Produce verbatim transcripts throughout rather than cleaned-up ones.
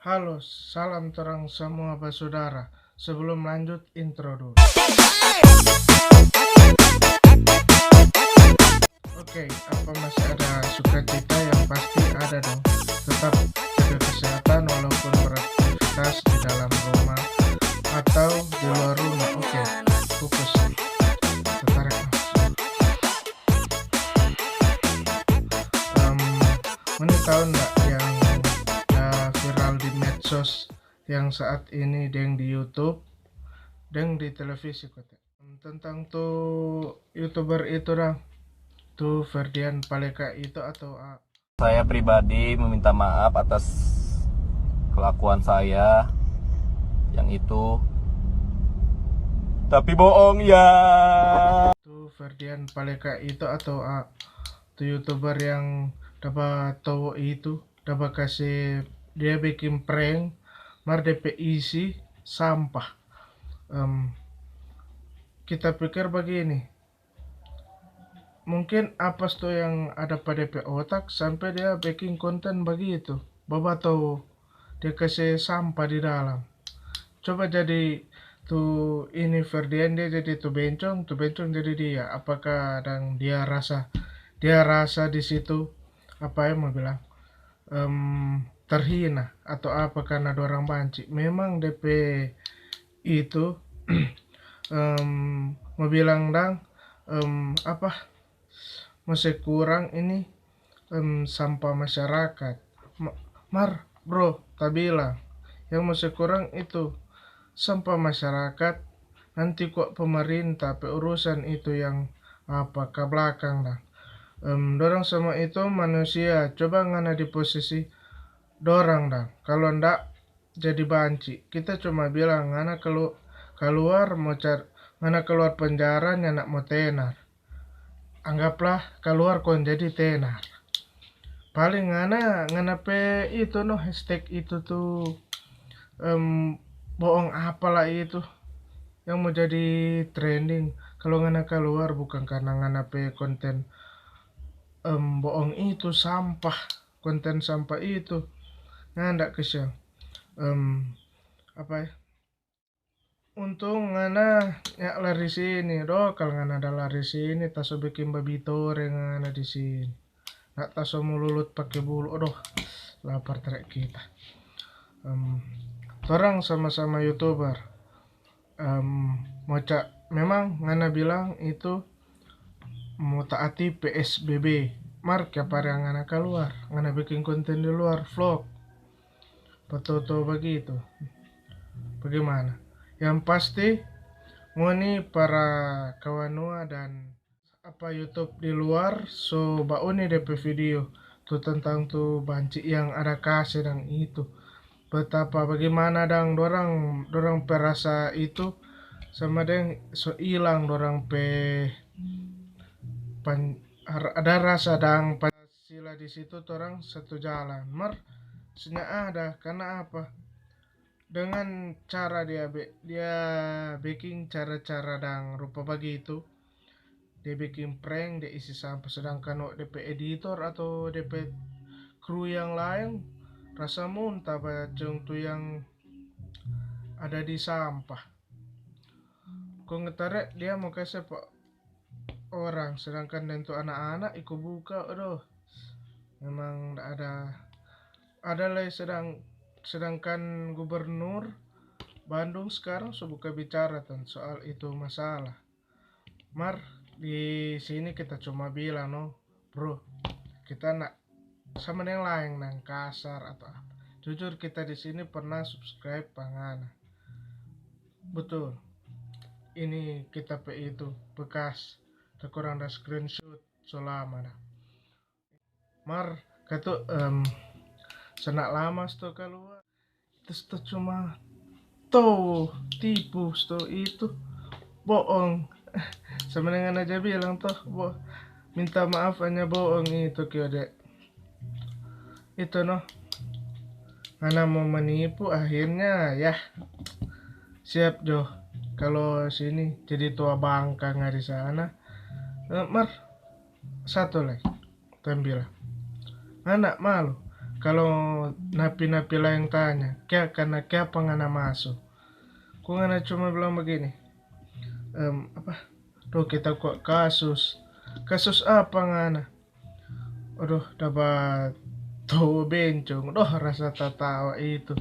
Halo, salam torang samua basudara. Sebelum lanjut, intro dulu. Oke, apa masih ada sukacita? Yang pasti ada dong. Tetap jaga kesehatan walaupun beraktivitas di dalam rumah atau di luar rumah. Oke, fokus. Kita tarik nafas dulu. Em, ngoni tau ndak yang da viral di medsos yang saat ini deng di YouTube, deng di televisi kote? Tentang tu YouTuber itu dang, tu Ferdian Paleka itu atau a-, Saya pribadi meminta maaf atas kelakuan saya yang itu. Tapi bohong ya. Tu Ferdian Paleka itu atau a-, tu YouTuber yang dapa towo itu, dapa kase dia biking prank, mar de pe isi sampah. Em, kita pikir bagini, mungkin apa sto yang ada pa de pe otak sampe dia biking konten bagitu, babato dia kase sampah di dalam. Coba jadi tu ini Ferdian, dia jadi tu bencong, tu bencong jadi dia. Apakah dang dia rasa, dia rasa di situ, apa ya mau bilang, em, terhina atau apa karena dorang banci? Memang de pe itu, em, mau bilang dang, em, apa, mo se kurang ini, em, sampah masyarakat. Ma-, mar, bro, ta bilang, yang mo se kurang itu sampah masyarakat, nanti kwa pemerintah pe urusan itu yang apa ka blakang dang. Em, dorang samua itu manusia, coba ngana di posisi dorang dang. Kalu ndak, jadi banci. Kita cuma bilang, "Ngana kalu-, kaluar mo car-, ngana kaluar penjara, nyanda mo tenar." Anggaplah kaluar kong jadi tenar. Paling ngana, ngana pe itu no, hashtag itu tu, em, bohong apalah itu yang mo jadi trending. Kalu ngana kaluar bukang karna ngana pe konten, em, bohong itu, sampah, konten sampah itu. Nyanda kasiang. Em, apa ya? Untung ngana nyak lari sini, doh, kal ngana da lari sini, ta so biking babitore ngana di sini. Ndak ta so mo lulut pake bulu, adoh, lapar trek kita. Em, torang sama-sama YouTuber. Em, mo ca-, memang ngana bilang itu mo taati P S B B, mar kiapa ngana kaluar, ngana biking konten di luar, vlog. Patoto bagitu. Bagaimana? Yang pasti, ngoni para kawanua dan apa YouTube di luar so bauni de pe video tu tentang tu banci yang ada kase dang itu. Betapa, bagaimana dang dorang, dorang pe rasa itu sama deng so ilang dorang pe pan-, har-, ada rasa dang Pancasila di situ, torang satu jalan. Mar, senya ada, karna apa? Dengan cara dia be-, dia beking cara-cara dang rupa bagitu, dia beking prank, dia isi sampah, sedangkan no de pe editor atau de pe kru yang laeng rasa munta bacung tu yang ada di sampah. Kong tare dia mo kase pa orang, sedangkan deng tu anak-anak iko buka, adoh, memang nda ada, ada lei sedang, sedangkan gubernur Bandung skarang so buka bicara tentang soal itu masalah. Mar, di sini kita cuma bilang no, bro, kita nda sama deng laeng nang kasar atau apa. Jujur, kita di sini pernah subscribe pa ngana. Betul. Ini kita pe itu bekas, ta kurang da screenshot so lama da. Mar, katu, em, so nda lama sto kaluar. Itu sto cuma to tipu sto itu. Boong. Sama deng ngana ja bilang to, bo-, minta maaf hanya boong itu, kio de. Itu no. Ngana mo manipu, akhirnya, yah, siap jo. Kalo sini jadi tua bangka ngana di sana. Eh, mar, satu lagi. Tampila. Ngana malu. Kalo napi-napi laeng tanya, "Kia, karna kiapa ngana maso?" Kong ngana cuma bilang bagini, em, apa? "Duh, kita kwa kasus." "Kasus apa ngana?" "Aduh, dapa towo bencong." Doh, rasa tatawa itu.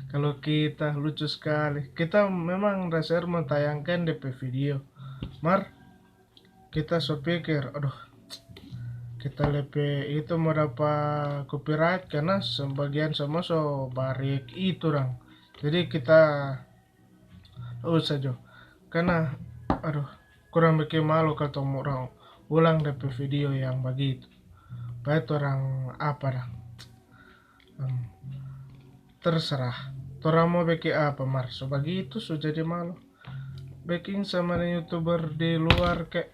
Kalo kita lucu skali. Kita memang rasa mo tayangkan depe video. Mar, kita so pikir, aduh, kita lepe itu mo dapa copyright karna sebagian samua so bareact itu dang. Jadi kita usa jo. Karna, aduh, kurang bikin malu katong orang ulang depe video yang bagitu. Bae torang apa dang? Em, terserah. Torang mo bikin apa, mar so bagitu, so jadi malu. Bikin sama deng YouTuber di luar, kek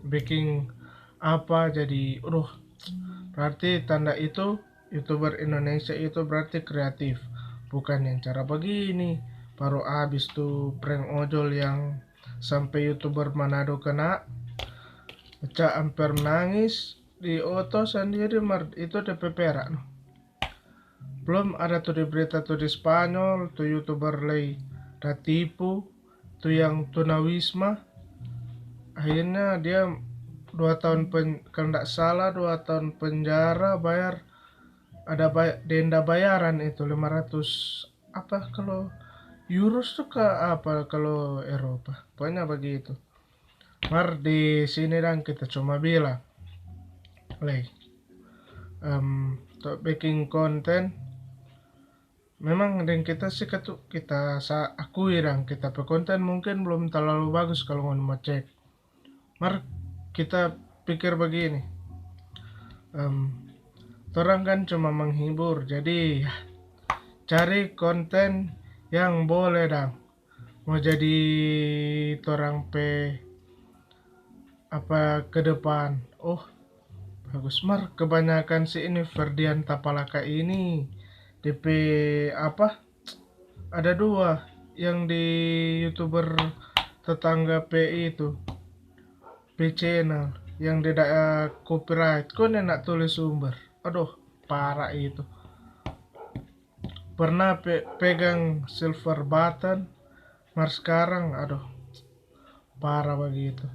bikin apa jadi, aduh, berarti tanda itu YouTuber Indonesia itu berarti kreatif, bukan yang cara bagini. Baru abis tu prank ojol yang sampe YouTuber Manado kena pecah, amper nangis di oto sandiri, mar itu depe perak no. Blum ada tu di berita tu di Spanyol, tu YouTuber lei da tipu, tu yang tunawisma. Akhirnya dia dua tahun pen-, kalo ndak salah dua tahun penjara, bayar, ada bay-, denda bayaran itu lima ratus apa kalo euros tu ka apa kalo Eropa. Pokoknya bagitu. Mar di sini dang kita cuma bilang, lei, em, to beking konten, memang deng kita sikat tu kita sa akui dang, kita pe konten mungkin blum talalu bagus kalo ngoni mo cek. Mar kita pikir bagini, em, torang kan cuma menghibur, jadi cari konten yang boleh dang mo jadi torang pe apa ke depan. Oh, bagus mar, kebanyakan si ini Ferdian Tapalaka ini, depe apa, ada dua yang di YouTuber tetangga pe itu, pe channel yang dia da copyright, kong dia nda tulis sumber. Aduh, parah itu. Pernah pe-, pegang silver button, mar skarang, aduh, parah bagitu.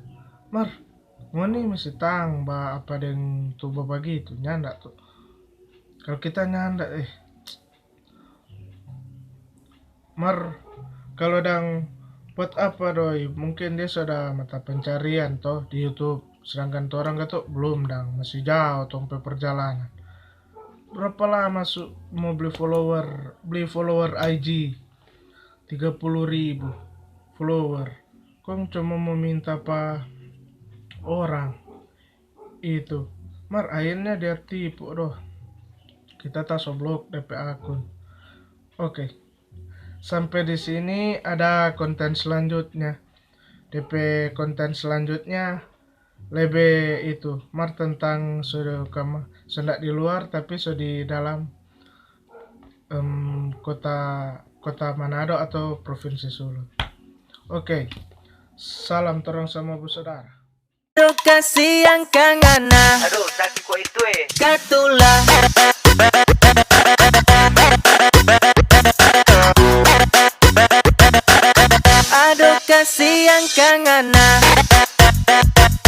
Mar, ngoni masi tahang ba apa deng tuba bagitu, nyanda tu. Kalo kita nyanda, eh. Mar, kalo dang buat apa doi? Mungkin dia so ada mata pencarian to di YouTube, sedangkan torang katu blum dang, masi jao tong pe perjalanan. Berapa lama su mo bli follower, bli follower I G? Tiga puluh ribu follower. Kong cuma mo minta pa orang itu. Mar akhirnya dia tipu doh. Kita taso blok depe akun. Oke. Sampe di sini ada konten selanjutnya. Depe konten selanjutnya lebe itu, mar tentang so kama-, so ndak di luar, tapi so di dalam, em, kota, kota Manado atau Provinsi Sulut. Oke, salam torang samua basudara. Aduh, kasiang ka ngana. Aduh, saki kwa itu, eh. Katula. Aduh, kasiang ka ngana.